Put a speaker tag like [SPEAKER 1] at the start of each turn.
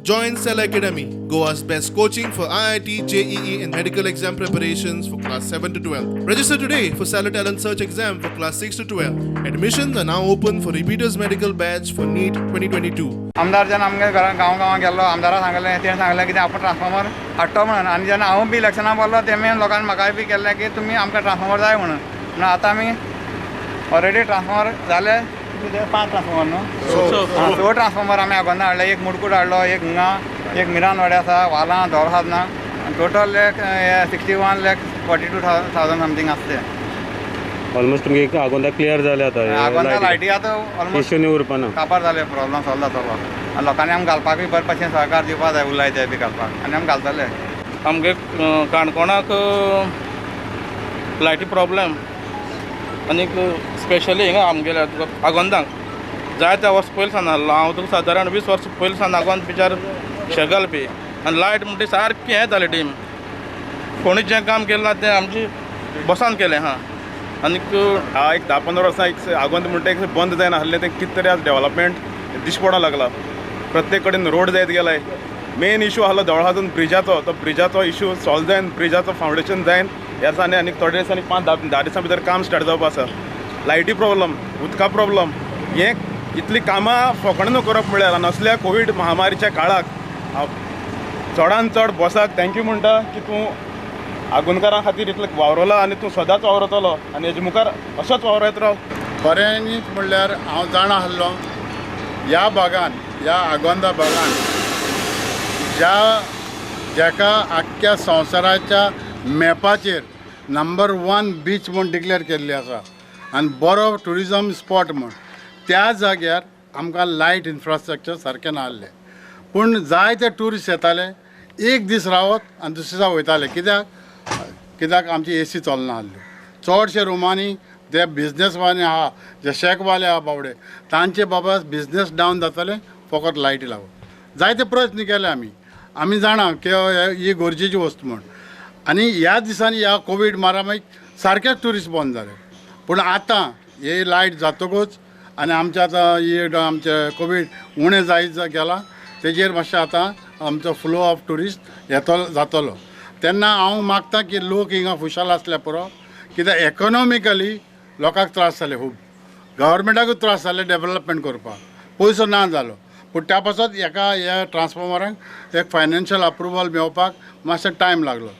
[SPEAKER 1] Join Cell Academy, Goa's best coaching for IIT, JEE, and medical exam preparations for class 7 to 12. Register today for Cellar Talent Search exam for class 6 to 12. Admissions are now open for repeaters medical batch for NEET 2022.
[SPEAKER 2] आमदार जेन्ना आमगे घरान गांव गांवां गेल्लो, आमदारा सांगलें, तेणें सांगलें कितें आपूण ट्रान्सफॉर्मर हाडटो म्हणून. आनी जेन्ना हांव बी इलेक्शनाक बसलो तेमी लोकांनी म्हाकाय बी केल्लें की तुमी आमकां ट्रान्सफॉर्मर जाय म्हणून. म्हणून आतां आमी ऑलरेडी ट्रान्सफॉर्मर जाले कितें 5 ट्रान्सफॉर्मर न्हू, 6 ट्रान्सफॉर्मर आमी आगोंदा हाडले. एक मुडकूट हाडलो, एक हिंगा, एक मिरानवाडे आसा, वालां दोरसाद ना. टोटल एक 61,42,000 समथींग आसा ते.
[SPEAKER 3] ऑलमोस्ट तुमगे आगोंदा क्लियर जाले आतां.
[SPEAKER 2] आगोंदा लायटी आतां ऑलमोस्ट
[SPEAKER 3] इश्यू न्ही उरपा ना,
[SPEAKER 2] काबार जाले, प्रॉब्लम सॉल्व जातलो. आनी लोकांनी आमकां घालपाकूय बरें भाशेन सहकार दिवपा जाय, उरलाय ते बी घालपाक, आनी आमी घालतले.
[SPEAKER 4] आमगे काणकोणाक लायटी प्रॉब्लम आनीक स्पेशली हिंगा आमगेल्या आगोंदाक जायत्या वर्स पयलीं सान आहलो. हांव तुका सादारण 20 वर्स पयलीं सान आगोंद बिचार शेक घालपी आनी लायट म्हणटी सारकी हें जालें डीम. कोणी जें काम केलें ना तें आमची बसान केलें हां. आनीक
[SPEAKER 5] हा एक 10-15 वर्सां एक आगोंद म्हणटा एक बंद जायना आसलें तें कितें तरी आज डेवलपमेंट दिश्टी पडोंक लागला. प्रत्येक कडेन रोड जायत गेलाय. मेन इशू आहलो दोळहाजून ब्रिजाचो, तो ब्रिजाचो इशू सॉल्व जायन, ब्रिजाचो फावंडेशन जायन ह्या दिसांनी आनी थोडे दिसांनी 5-10 दिसां भितर काम स्टार्ट जावपा आसा. लायटी प्रॉब्लम, उदका प्रॉब्लम, हें इतलीं कामां फोकाणां न्हू करप म्हळ्यार आनी असल्या कोवीड महामारीच्या काळाक हांव चडान चड बॉसाक thank you म्हणटा की तूं आगोंदकारां खातीर इतलो वावरला आनी तूं सदांच वावरतलो आनी हेजे मुखार असोच वावरत राव.
[SPEAKER 6] खऱ्यांनीच म्हणल्यार हांव जाणा आसलो ह्या भागान, ह्या आगोंदा भागान ज्या जाका आख्ख्या संवसाराच्या मॅपाचेर नंबर 1 बीच म्हूण डिक्लेअर केल्ली आसा आनी बरो ट्युरिजम स्पॉट म्हूण, त्या जाग्यार आमकां लायट इन्फ्रास्ट्रक्चर सारकें नासलें. पूण जायते ट्युरिस्ट येताले, एक दीस रावत आनी दुसरे दिसा वयताले. कित्याक कित्याक आमची एसी चलना आसली. चडशे रुमांनी जे बिजनेसवाले आहा, जे शॅकवाले आहा बावडे, तांचे बाबा बिजनेस डावन जाताले फकत लायटी लागून. जायते प्रयत्न केले आमी, आमी जाणा की ही गरजेची वस्तू म्हूण. आनी ह्या दिसांनी ह्या कोवीड मारामारीक सारकेच ट्युरिस्ट बंद जाले. पूण आतां ही लायट जातकूच आनी आमचे आतां ही आमचे कोवीड उणें जायत गेला, तेजेर मातशें आतां आमचो फ्लो ऑफ ट्युरिस्ट येतलो जातलो. तेन्ना हांव मागता की लोक हिंगा खुशाल आसल्या पुरो, कित्याक इकॉनॉमिकली लोकांक त्रास जाले खूब, गव्हर्मेंटाकूय त्रास जाले डेवलपमेंट करपाक, पयसो ना जालो. पूण त्या पासत एका ह्या ट्रान्सफॉर्मराक एक फायनान्शियल अप्रुवल मेळोवपाक मातसो टायम लागलो.